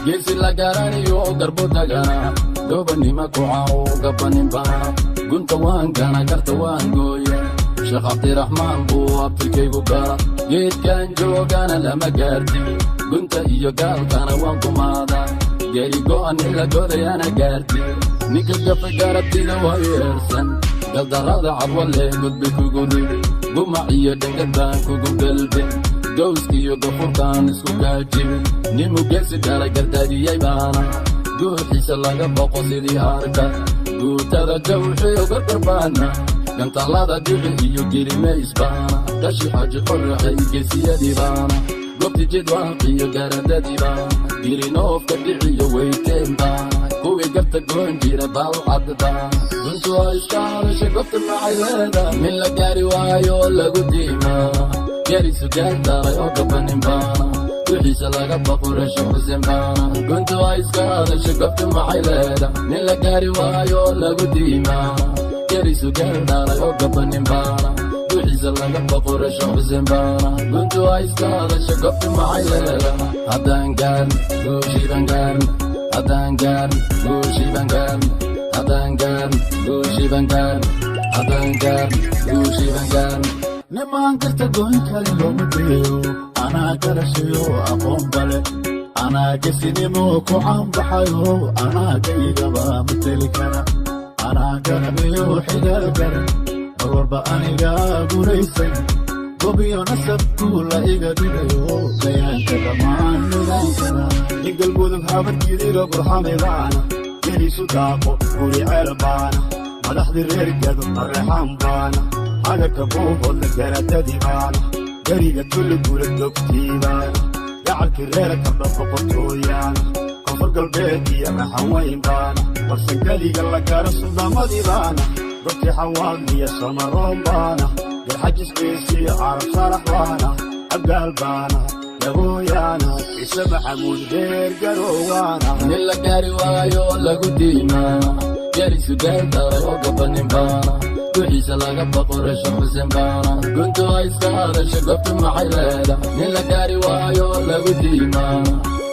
Geesi la garanayo garbo tagana, gobanima kucaw gabanin baana. Gunta waan gana, garta waan gooya. Sheekh Cabdiraxmaan buu abtirkaygu gala, geedkan joogana lama gaarti. Gunta iyo gaalkana waan kumaadaa, geeri go'an in la godayana gaarti. Ninka gafa garabtida waa yeersan, galdarrada cadwalee gudbi kugu ridi. Gumac iyo dhangad baan kugu gelbin, gowska iyo gafurkaan isku kaajibin. Nimu geesi dhalay gardaadiyey baana, guuxiisa laga boqo sidii arka. Guutada jawxiyo gargarbaana, gantaalada dhici iyo gelimaysbaana. Gashi Xaaji Qoraxay geesiyadii baana, gobti Jidwaaqiyo garadadii baana, girinoofka dhiciyo weyteen baana, kuwii garta goon jira balcad baana. Guntu waa iska hadasha, gobta maxay leeda? Min la gaari waayo lagu diimaa, gerisu gaal daray oo gabanin baana, wixiisa laga baqo Rasho Xuseen baana. Guntu waa iska hadasha, gobta maxay leeda? Nin la gaari waayo lagu diimaa, gerisu gaal daray oo gabanin baana, wixiisa laga baqo Rasho Xuseen baana. Guntu waa iska hadasha, gobta maxay leeda? Haddaan gaarn guushiiban gaarn, haddaan gaarn guushiiban gaarn, haddaan gaarn guushiiban gaarn, haddaan gaarn guushiiban gaarn. Nimaan garta goyn karin looma geeyo. Anaa garashayo aqoon bale, anaa gesinimo ku caanbaxayo, anaa gaygaba mateli kara, anaa garabiyo xigaal garan. Mar walba anigaa gulaysan, gobiyo nasabku la iga dhigayo, gayaanka dhammaan midayn kara. Nin Galmudug habarkiidiro burxame baana, geliisu daaqo guri ceel baana, madaxdii reer Gado Mareexaan baana, hagarka Buuhoodla garadadii baana, gariga Tulligula dogtii baana, gacalkii reer Kabdha boqortooyaana, Koonfur Galbeed iyo Raxan Weyn baana, Warsangeliga la gaaro suldaamadii baana, gobtii Xawaadliya Samaroon baana, Garxajisqiisiyo Carab Saalax baana, Abgaal baana, Gabooyaana, Ciise Maxamuud reer Garoowaana. Nin la gaari waayo lagu diimaa, gerisu gaal daray oo gabanin baana, wixiisa laga baqo Rasho Xuseen baana. Guntu waa iska hadasha, gobta maxay leeda? Nin la gaari waayo lagu diimaa,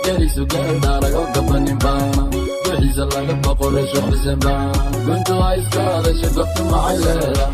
gerisu gaal daray oo gabanin baana, wixiisa laga baqo Rasho Xuseen baana. Guntu waa iska hadasha, gobta maxay leeda?